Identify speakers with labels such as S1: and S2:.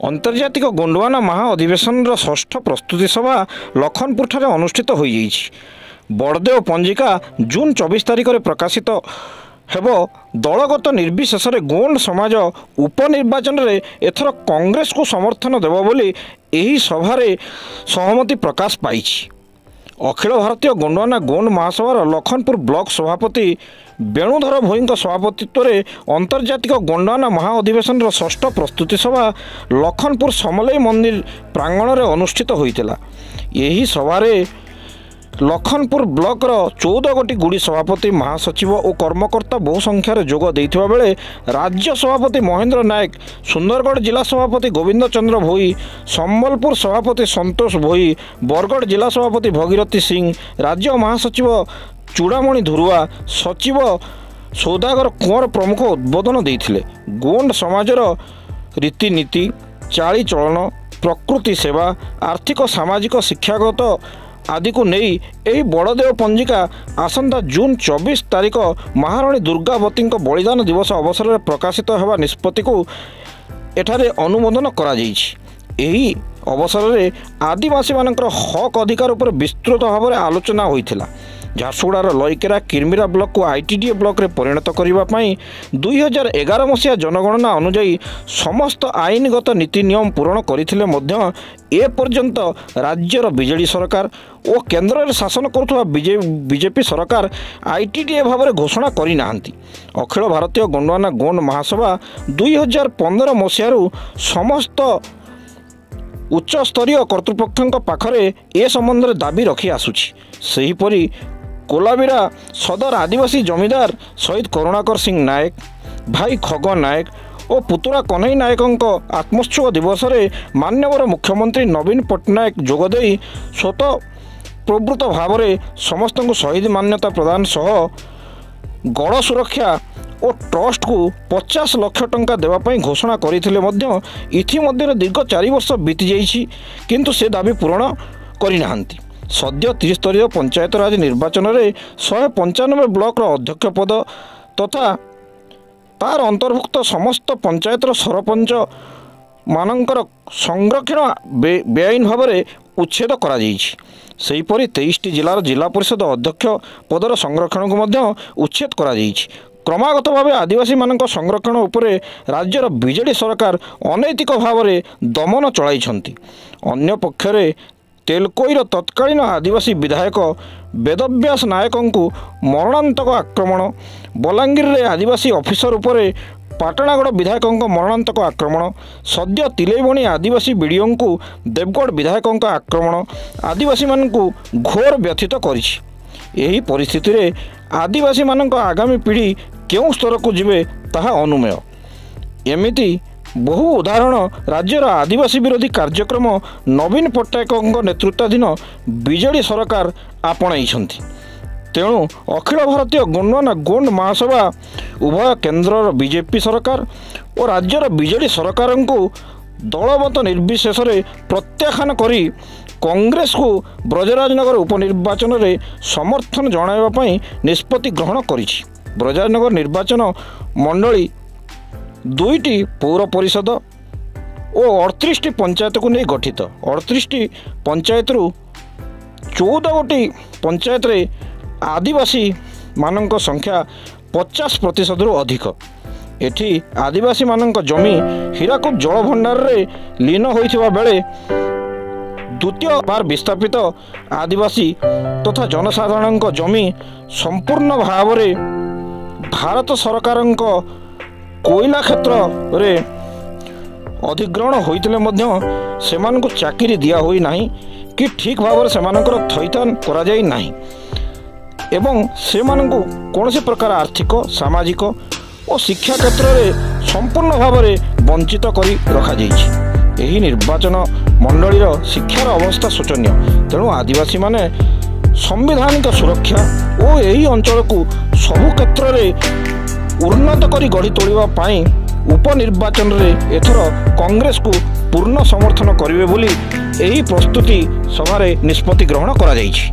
S1: ଆନ୍ତର୍ଜାତିକ ଗୋଣ୍ଡୱାନା ମହା ଅଧିବେଶନର ଷଷ୍ଠ ପ୍ରସ୍ତୁତି ସଭା ଲଖନପୁରଠାରେ ଅନୁଷ୍ଠିତ ହୋଇଯାଇଛି। ବଡ଼ଦେଓ ପଞ୍ଜିକା ଜୁନ୍ 24 ତାରିଖରେ ପ୍ରକାଶିତ ହେବ। ଦଳଗତ ନିର୍ବିଶେଷରେ ଗୋଣ୍ଡ ସମାଜ ଉପନିର୍ବାଚନରେ ଏଥର କଂଗ୍ରେସକୁ ସମର୍ଥନ ଦେବ ବୋଲି ଏହି ସଭାରେ ସହମତି ପ୍ରକାଶ ପାଇଛି। ଅଖିଳ ଭାରତୀୟ ଗୋଣ୍ଡୱାନା ଗୋଣ୍ଡ ମହାସଭାର ଲଖନପୁର ବ୍ଲକ ସଭାପତି ବେଣୁଧର ଭୋଇଙ୍କ ସଭାପତିତ୍ୱରେ ଆନ୍ତର୍ଜାତିକ ଗୋଣ୍ଡୱାନା ମହା ଅଧିବେଶନର ଷଷ୍ଠ ପ୍ରସ୍ତୁତି ସଭା ଲଖନପୁର ସମଲେଇ ମନ୍ଦିର ପ୍ରାଙ୍ଗଣରେ ଅନୁଷ୍ଠିତ ହୋଇଥିଲା। ଏହି ସଭାରେ ଲଖନପୁର ବ୍ଲକର 14 ଗୋଟି ଗୁଡ଼ି ସଭାପତି, ମହାସଚିବ ଓ କର୍ମକର୍ତ୍ତା ବହୁ ସଂଖ୍ୟାରେ ଯୋଗ ଦେଇଥିବା ବେଳେ ରାଜ୍ୟ ସଭାପତି ମହେନ୍ଦ୍ର ନାୟକ, ସୁନ୍ଦରଗଡ଼ ଜିଲ୍ଲା ସଭାପତି ଗୋବିନ୍ଦ ଚନ୍ଦ୍ର ଭୋଇ, ସମ୍ବଲପୁର ସଭାପତି ସନ୍ତୋଷ ଭୋଇ, ବରଗଡ଼ ଜିଲ୍ଲା ସଭାପତି ଭଗୀରଥୀ ସିଂ, ରାଜ୍ୟ ମହାସଚିବ ଚୂଡ଼ାମଣି ଧୁରୁଆ, ସଚିବ ସୌଦାଗର କୁଅଁର ପ୍ରମୁଖ ଉଦ୍ବୋଧନ ଦେଇଥିଲେ। ଗୋଣ୍ଡ ସମାଜର ରୀତିନୀତି, ଚାଳିଚଳନ, ପ୍ରକୃତି ସେବା, ଆର୍ଥିକ, ସାମାଜିକ, ଶିକ୍ଷାଗତ ଆଦିକୁ ନେଇ ଏହି ବଡ଼ଦେଓ ପଞ୍ଜିକା ଆସନ୍ତା ଜୁନ୍ 24 ତାରିଖ ମହାରାଣୀ ଦୁର୍ଗାବତୀଙ୍କ ବଳିଦାନ ଦିବସ ଅବସରରେ ପ୍ରକାଶିତ ହେବା ନିଷ୍ପତ୍ତିକୁ ଏଠାରେ ଅନୁମୋଦନ କରାଯାଇଛି। ଏହି ଅବସରରେ ଆଦିବାସୀମାନଙ୍କର ହକ୍ ଅଧିକାର ଉପରେ ବିସ୍ତୃତ ଭାବରେ ଆଲୋଚନା ହୋଇଥିଲା। ଝାରସୁଗୁଡ଼ାର ଲଇକେରା କିର୍ମିରା ବ୍ଲକକୁ ଆଇଟିଡିଏ ବ୍ଲକରେ ପରିଣତ କରିବା ପାଇଁ 2011 ମସିହା ଜନଗଣନା ଅନୁଯାୟୀ ସମସ୍ତ ଆଇନଗତ ନୀତି ନିୟମ ପୂରଣ କରିଥିଲେ ମଧ୍ୟ ଏପର୍ଯ୍ୟନ୍ତ ରାଜ୍ୟର ବିଜେଡ଼ି ସରକାର ଓ କେନ୍ଦ୍ରରେ ଶାସନ କରୁଥିବା ବିଜେପି ସରକାର ଆଇଟିଡିଏ ଭାବରେ ଘୋଷଣା କରିନାହାନ୍ତି। ଅଖିଳ ଭାରତୀୟ ଗୋଣ୍ଡୱାନା ଗୋଣ୍ଡ ମହାସଭା 2015 ମସିହାରୁ ସମସ୍ତ ଉଚ୍ଚସ୍ତରୀୟ କର୍ତ୍ତୃପକ୍ଷଙ୍କ ପାଖରେ ଏ ସମ୍ବନ୍ଧରେ ଦାବି ରଖି ଆସୁଛି। ସେହିପରି କୋଲାବିରା ସଦର ଆଦିବାସୀ ଜମିଦାର ଶହୀଦ କରୁଣାକର ସିଂ ନାୟକ, ଭାଇ ଖଗ ନାୟକ ଓ ପୁତୁରା କହ୍ନେଇ ନାୟକଙ୍କ ଆତ୍ମୋତ୍ସବ ଦିବସରେ ମାନ୍ୟବର ମୁଖ୍ୟମନ୍ତ୍ରୀ ନବୀନ ପଟ୍ଟନାୟକ ଯୋଗଦେଇ ସ୍ୱତଃ ପ୍ରବୃତ୍ତ ଭାବରେ ସମସ୍ତଙ୍କୁ ଶହୀଦ ମାନ୍ୟତା ପ୍ରଦାନ ସହ ଗଡ଼ ସୁରକ୍ଷା ଓ ଟ୍ରଷ୍ଟକୁ 50 ଲକ୍ଷ ଟଙ୍କା ଦେବା ପାଇଁ ଘୋଷଣା କରିଥିଲେ ମଧ୍ୟ ଇତିମଧ୍ୟରେ ଦୀର୍ଘ 4 ବର୍ଷ ବିତିଯାଇଛି, କିନ୍ତୁ ସେ ଦାବି ପୂରଣ କରିନାହାନ୍ତି। ସଦ୍ୟ ତ୍ରିସ୍ତରୀୟ ପଞ୍ଚାୟତରାଜ ନିର୍ବାଚନରେ 195 ବ୍ଲକର ଅଧ୍ୟକ୍ଷ ପଦ ତଥା ତାର ଅନ୍ତର୍ଭୁକ୍ତ ସମସ୍ତ ପଞ୍ଚାୟତର ସରପଞ୍ଚ ମାନଙ୍କର ସଂରକ୍ଷଣ ବେଆଇନ ଭାବରେ ଉଚ୍ଛେଦ କରାଯାଇଛି। ସେହିପରି 23ଟି ଜିଲ୍ଲାର ଜିଲ୍ଲା ପରିଷଦ ଅଧ୍ୟକ୍ଷ ପଦର ସଂରକ୍ଷଣକୁ ମଧ୍ୟ ଉଚ୍ଛେଦ କରାଯାଇଛି। କ୍ରମାଗତ ଭାବେ ଆଦିବାସୀମାନଙ୍କ ସଂରକ୍ଷଣ ଉପରେ ରାଜ୍ୟର ବିଜେଡ଼ି ସରକାର ଅନୈତିକ ଭାବରେ ଦମନ ଚଳାଇଛନ୍ତି। ଅନ୍ୟପକ୍ଷରେ ତେଲକୋଇର ତତ୍କାଳୀନ ଆଦିବାସୀ ବିଧାୟକ ବେଦବ୍ୟାସ ନାୟକଙ୍କୁ ମରଣାନ୍ତକ ଆକ୍ରମଣ, ବଲାଙ୍ଗୀରରେ ଆଦିବାସୀ ଅଫିସର ଉପରେ ପାଟଣାଗଡ଼ ବିଧାୟକଙ୍କ ମରଣାନ୍ତକ ଆକ୍ରମଣ, ସଦ୍ୟ ତିଲେଇବଣି ଆଦିବାସୀ ବିଡ଼ିଓଙ୍କୁ ଦେବଗଡ଼ ବିଧାୟକଙ୍କ ଆକ୍ରମଣ ଆଦିବାସୀମାନଙ୍କୁ ଘୋର ବ୍ୟଥିତ କରିଛି। ଏହି ପରିସ୍ଥିତିରେ ଆଦିବାସୀମାନଙ୍କ ଆଗାମୀ ପିଢ଼ି କେଉଁ ସ୍ତରକୁ ଯିବେ ତାହା ଅନୁମେୟ। ଏମିତି ବହୁ ଉଦାହରଣ ରାଜ୍ୟର ଆଦିବାସୀ ବିରୋଧୀ କାର୍ଯ୍ୟକ୍ରମ ନବୀନ ପଟ୍ଟନାୟକଙ୍କ ନେତୃତ୍ୱାଧୀନ ବିଜେଡ଼ି ସରକାର ଆପଣାଇଛନ୍ତି। ତେଣୁ ଅଖିଳ ଭାରତୀୟ ଗୋଣ୍ଡୱାନା ଗୋଣ୍ଡ ମହାସଭା ଉଭୟ କେନ୍ଦ୍ରର ବିଜେପି ସରକାର ଓ ରାଜ୍ୟର ବିଜେଡ଼ି ସରକାରଙ୍କୁ ଦଳମତ ନିର୍ବିଶେଷରେ ପ୍ରତ୍ୟାଖ୍ୟାନ କରି କଂଗ୍ରେସକୁ ବ୍ରଜରାଜନଗର ଉପନିର୍ବାଚନରେ ସମର୍ଥନ ଜଣାଇବା ପାଇଁ ନିଷ୍ପତ୍ତି ଗ୍ରହଣ କରିଛି। ବ୍ରଜରାଜନଗର ନିର୍ବାଚନ ମଣ୍ଡଳୀ 2ଟି ପୌର ପରିଷଦ ଓ 38ଟି ପଞ୍ଚାୟତକୁ ନେଇ ଗଠିତ। 38ଟି ପଞ୍ଚାୟତରୁ 14 ଗୋଟି ପଞ୍ଚାୟତରେ ଆଦିବାସୀମାନଙ୍କ ସଂଖ୍ୟା 50%ରୁ ଅଧିକ। ଏଠି ଆଦିବାସୀମାନଙ୍କ ଜମି ହୀରାକୁଦ ଜଳଭଣ୍ଡାରରେ ଲୀନ ହୋଇଥିବା ବେଳେ ଦ୍ୱିତୀୟ ବାର ବିସ୍ଥାପିତ ଆଦିବାସୀ ତଥା ଜନସାଧାରଣଙ୍କ ଜମି ସମ୍ପୂର୍ଣ୍ଣ ଭାବରେ ଭାରତ ସରକାରଙ୍କ କୋଇଲା କ୍ଷେତ୍ରରେ ଅଧିଗ୍ରହଣ ହୋଇଥିଲେ ମଧ୍ୟ ସେମାନଙ୍କୁ ଚାକିରି ଦିଆ ହୋଇନାହିଁ କି ଠିକ୍ ଭାବରେ ସେମାନଙ୍କର ଥଇଥାନ କରାଯାଇ ନାହିଁ ଏବଂ ସେମାନଙ୍କୁ କୌଣସି ପ୍ରକାର ଆର୍ଥିକ, ସାମାଜିକ ଓ ଶିକ୍ଷା କ୍ଷେତ୍ରରେ ସମ୍ପୂର୍ଣ୍ଣ ଭାବରେ ବଞ୍ଚିତ କରି ରଖାଯାଇଛି। ଏହି ନିର୍ବାଚନ ମଣ୍ଡଳୀର ଶିକ୍ଷାର ଅବସ୍ଥା ଶୋଚନୀୟ। ତେଣୁ ଆଦିବାସୀମାନେ ସମ୍ବିଧାନିକ ସୁରକ୍ଷା ଓ ଏହି ଅଞ୍ଚଳକୁ ସବୁ କ୍ଷେତ୍ରରେ ଉନ୍ନତ କରି ଗଢ଼ି ତୋଳିବା ପାଇଁ ଉପନିର୍ବାଚନରେ ଏଥର କଂଗ୍ରେସକୁ ପୂର୍ଣ୍ଣ ସମର୍ଥନ କରିବେ ବୋଲି ଏହି ପ୍ରସ୍ତୁତି ସଭାରେ ନିଷ୍ପତ୍ତି ଗ୍ରହଣ କରାଯାଇଛି।